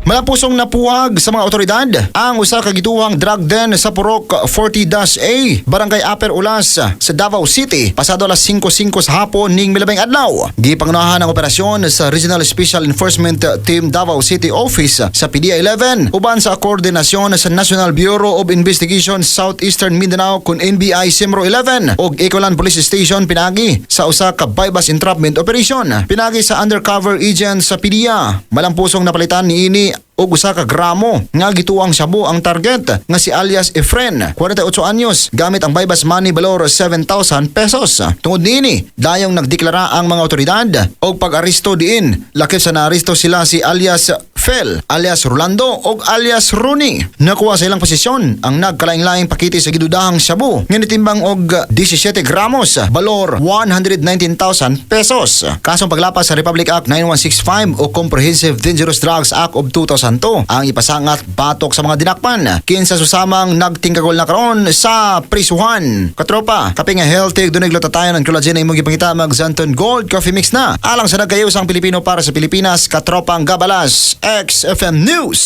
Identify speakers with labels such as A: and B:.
A: Malapusong napuwag sa mga otoridad ang usa ka gituwang drug den sa Purok 40-A, Barangay Upper Ulas sa Davao City pasado alas 5:05 sa hapon ning milabing adlaw. Gipangunahan ang operasyon sa Regional Special Enforcement Team Davao City Office sa PDEA 11 uban sa koordinasyon sa National Bureau of Investigation Southeastern Mindanao kun NBI CIMRO 11 ug Ecoland Police Station pinagi sa usa ka buy-bust entrapment operation. Pinagi sa undercover agent sa PDEA. Malampusong napalitan niini og usa ka gramo nga gituang shabu ang target nga si alias Efren, 48 anyos, gamit ang buy-bust money balor 7,000 pesos. Tungod niini, dayong nagdeklara ang mga otoridad og pag-aresto diin. Lakip sa naaresto sila si alias Fel, alias Rolando og alias Rooney. Nakuha sa ilang posisyon ang nagkalaing-laing pakete sa gidudahang shabu nga nitimbang og 17 gramos, balor 119,000 pesos. Kasong paglapas sa Republic Act 9165 o Comprehensive Dangerous Drugs Act of 2002 ang ipasangat batok sa mga dinakpan kinsa susamang nagtingkagol na karon sa prisuhan. Katropa, kape nga healthy, dunay glutathione and collagen na imong gipangita, mag Xanthone Gold Coffee Mix na. Alang sa nagkayusang Pilipino para sa Pilipinas, Katropang Gabalas, XFM News.